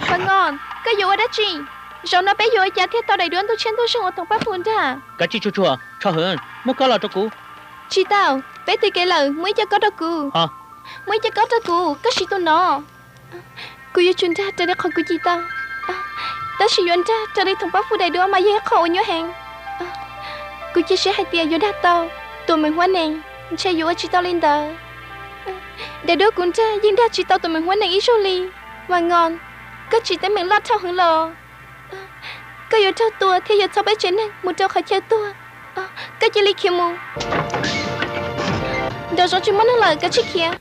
Vas Nyob, koj yuav ua dab tsi? Zaum no peb yuav ua cas thiaj tau daim duab ntuj tshiab ntuj zeeg uas Thoom Paj Fus nrag? Kav tsij tsuag tsuag, Tsho Hwm, muab kob los rau kuv. Tsis tau, peb twb kev lawm, muab ib co kob rau kuv. Muab ib co kob rau kuv, koj siv tus no. Kuv yuav tsum nrag raws li qhov kuv cim tau, tab sis yuav nrag raws li Thoom Paj Fus daim duab mas yog ib qho uas nyuaj heev. Kuv cia siab hais tias yuav dag tau Tuam Meem Huab Nees, ntshe yuav ua tsis tau li ntawd. Daim duab kuv nrag yeej dag tsis tau Tuam Meem Huab Nees ib zaug li. Vas Nyob, koj tsim teeb meem loj dhau heev los. Koj yuav raug tua thiab yuav txhoj peb tsev neeg mus rau qhov chaw tuag. Koj cia li khiav mus. Nraum zoov tsis muaj neeg lawm, kav tsij khiav.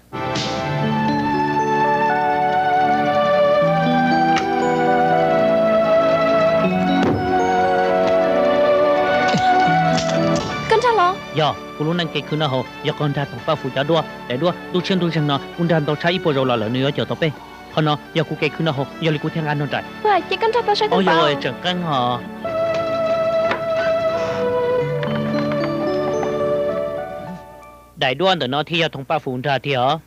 Koj nrag los? Yog, kuv lub neej kev khwv noj haus yog qhov nrag Thoom Paj Fus cov duab. Daim duab ntuj tshiab ntuj zeeg no kuv nrag ntau tshaj ib puas zaus los lawm nws yuav cawm tau peb. Qhov no yog kuv kev khwv noj haus, yog li kuv thiaj nqa nrog nraim. Ua cas koj nrag tau saib tau yog tseem qeeb hos. Daim duab ntawm no thiaj yog Thoom Paj Fus nrag tiag os.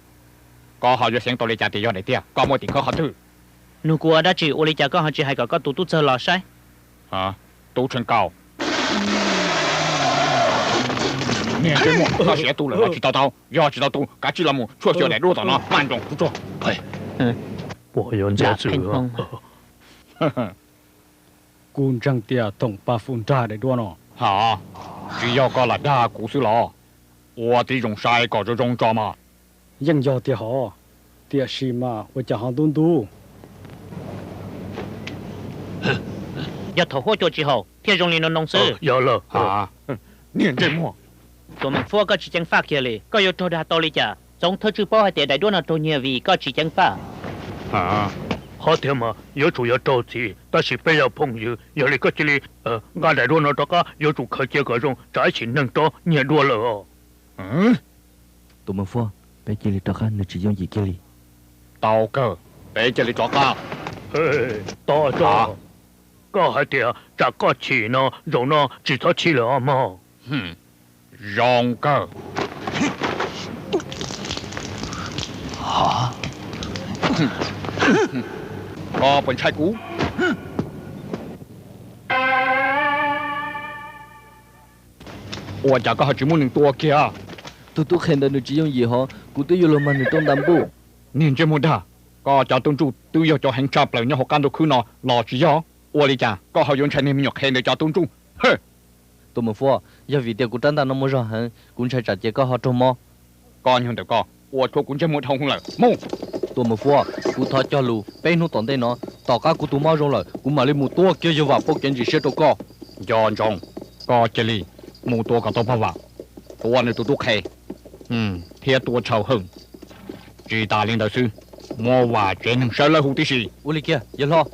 Koj ho yuav xeev tau li cas tias yog daim tiag? Koj muaj tim khawb qhov twg? Nug kuv ua dab tsi? Ua li cas koj ho tsis hais kom koj tus tub txawg los saib? Tub Tsheej Kaus, niag ntsej muag, koj siav tu lawm los tsis tau tau? Yog tsis tau tu, kav tsij los mus tshuaj xyuas daim duab tom no, maj nroos tsuag tsuag. Kuv ntseeg tias Thoom Paj Fus nrag daim duab no. Ha, tsis yog koj lam dag kuv xwb los? Ua tib zoo saib kom zoo zoo tso mas. Yeej yog tiag hov, tiam sis mas ua cas ho ntub ntub? Yog thaum huab cua tsis haum thiaj zoo li no noo xwb. Yog lawm. Niag ntsej muag, Tuam Meem Fuab, koj tsis ceev faj kiag li, koj yuav raug dag tau li cas? Txoov thawj tswj paub hais tias daim duab no raug nyiag vim koj tsis ceev faj. Qhov tiag mas yuav tsum yog raug txim, tab sis peb yog phooj ywg, yog li koj cia li nqa daim duab no rov qab, yuav tsum khaws cia kom zoo, tsam ib sim neeg rov nyiag duab lawm os. Tuam Meem Fuab, peb cia li rov qab, nws tsis yooj yim kiag li. Tau kawg, peb cia li rov qab. Tos tso, koj hais tias tsam koj chim no, zaum no tsis txhob chim lawm os mog. Zoo kawg. Koj puas ntshai kuv? Ua cas koj ho tsis muab nws tua kiag? Tus tub qhe ntawd nws tsis yooj yim hov, kuv twb yuav luag mag nws rau ntas npuj. Niag ntsej muag dag, koj cov tub ntsuj twb yog cov heev tshaj plaws nyob hauv qab ntuj khwb no los tsis yog? Ua li cas koj ho yuav ntshai niag me nyuam qhe ntawd cov tub ntsuj? Tuam Meem Fuab, yog vim tias kuv rab ntaj no muaj zog heev, kuv ntshai tsam ces koj ho raug mob. Koj nyuag ntawm koj ua tshuav kuv ntsej muag dhau hwv lawm. Mus! Tuam Meem Fuab, kuv thov cog lus, peb hnub tom ntej no, tom qab kuv tus mob zoo lawm, kuv mam li mus tua kiag yawg Vam pauj kev ntsim siab rau koj. Nco ntsoov, koj cia li mus tua kom tau pog Vam, tua nws tus tub qhe, thiab tua Tshaus Hwm. Tsis tas li ntawd xwb, muab Vam tsev neeg sawv lawv hu tib si. Ua li kiag yawg hlob.